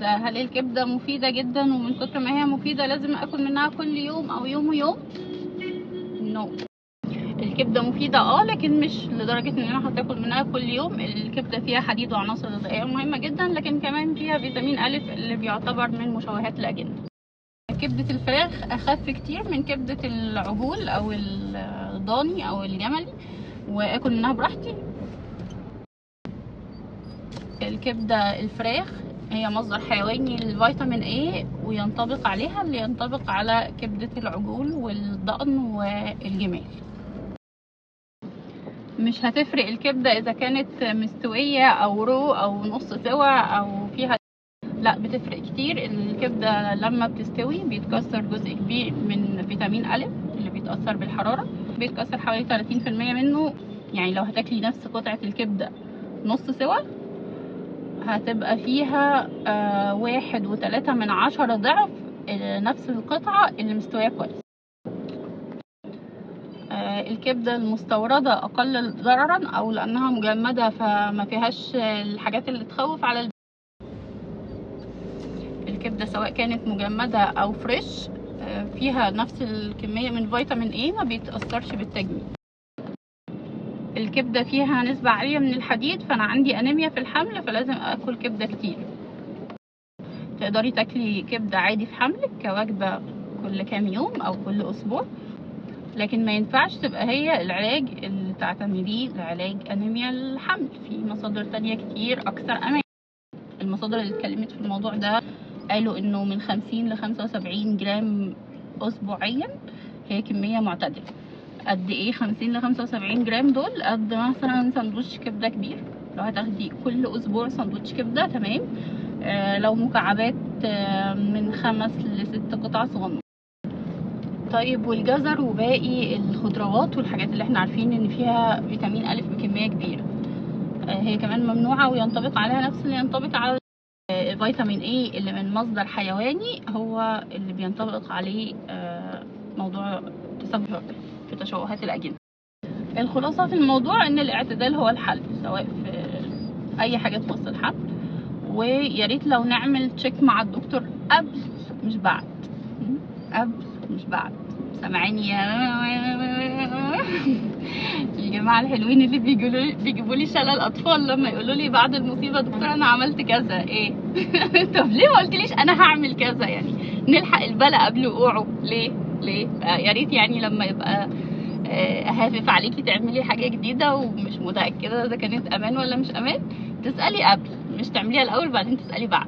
الكبدة، هل الكبدة مفيدة جدا ومن كتر ما هي مفيدة لازم اكل منها كل يوم او يوم ويوم؟ no. الكبدة مفيدة لكن مش لدرجة ان انا هتاكل منها كل يوم. الكبدة فيها حديد وعناصر غذائية مهمة جدا، لكن كمان فيها فيتامين أ اللي بيعتبر من مشوهات الأجنة. كبدة الفراخ اخف كتير من كبدة العجول او الضاني او الجملي، واكل منها براحتي. الكبدة الفراخ هي مصدر حيواني للفيتامين A، وينطبق عليها اللي ينطبق على كبدة العجول والضأن والجمال. مش هتفرق الكبدة اذا كانت مستوية او رو او نص سوا او فيها، لا بتفرق كتير. الكبدة لما بتستوي بيتكسر جزء كبير من فيتامين أ اللي بيتأثر بالحرارة، بيتكسر حوالي 30% منه. يعني لو هتاكلي نفس قطعة الكبدة نص سوا هتبقى فيها 1.3 ضعف نفس القطعة اللي مستوية كويس. الكبدة المستوردة أقل ضررا، أو لأنها مجمدة فما فيهاش الحاجات اللي تخوف على الكبدة، سواء كانت مجمدة أو فريش فيها نفس الكمية من فيتامين A، ما بيتأثرش بالتجميد. الكبدة فيها نسبة عالية من الحديد، فأنا عندي أنيميا في الحمل فلازم أكل كبدة كتير. تقدري تاكلي كبدة عادي في حملك كوجبة كل كام يوم أو كل أسبوع، لكن ما ينفعش تبقى هي العلاج اللي تعتمديه لعلاج أنيميا الحمل. في مصادر تانية كتير أكثر أمان. المصادر اللي اتكلمت في الموضوع ده قالوا إنه من 50 ل 75 جرام أسبوعيا هي كمية معتدلة. قد ايه 50 ل 75 جرام دول؟ قد مثلا سندوتش كبده كبير. لو هتاخدي كل اسبوع سندوتش كبده تمام. لو مكعبات من 5 ل 6 قطع صغننه. طيب والجزر وباقي الخضروات والحاجات اللي احنا عارفين ان فيها فيتامين أ بكمية كبيرة، هي كمان ممنوعة وينطبق عليها نفس اللي ينطبق على فيتامين A اللي من مصدر حيواني، هو اللي بينطبق عليه موضوع تسبب في تشوهات الأجنة. الخلاصة في الموضوع ان الاعتدال هو الحل، سواء في اي حاجة تخص الحمل، ويا ريت لو نعمل check مع الدكتور قبل مش بعد، قبل مش بعد. سامعيني يا الجماعة الحلوين اللي بيجيبوا لي شلل اطفال لما يقولوا لي بعد المصيبة دكتور انا عملت كذا ايه؟ طب ليه ما قلتليش انا هعمل كذا؟ يعني نلحق البلا قبل وقوعه ليه؟ ليه؟ يا ريت يعني لما يبقى هافف عليكي تعملي حاجة جديدة ومش متاكدة اذا كانت امان ولا مش امان، تسالي قبل، مش تعمليها الاول بعدين تسالي بعد.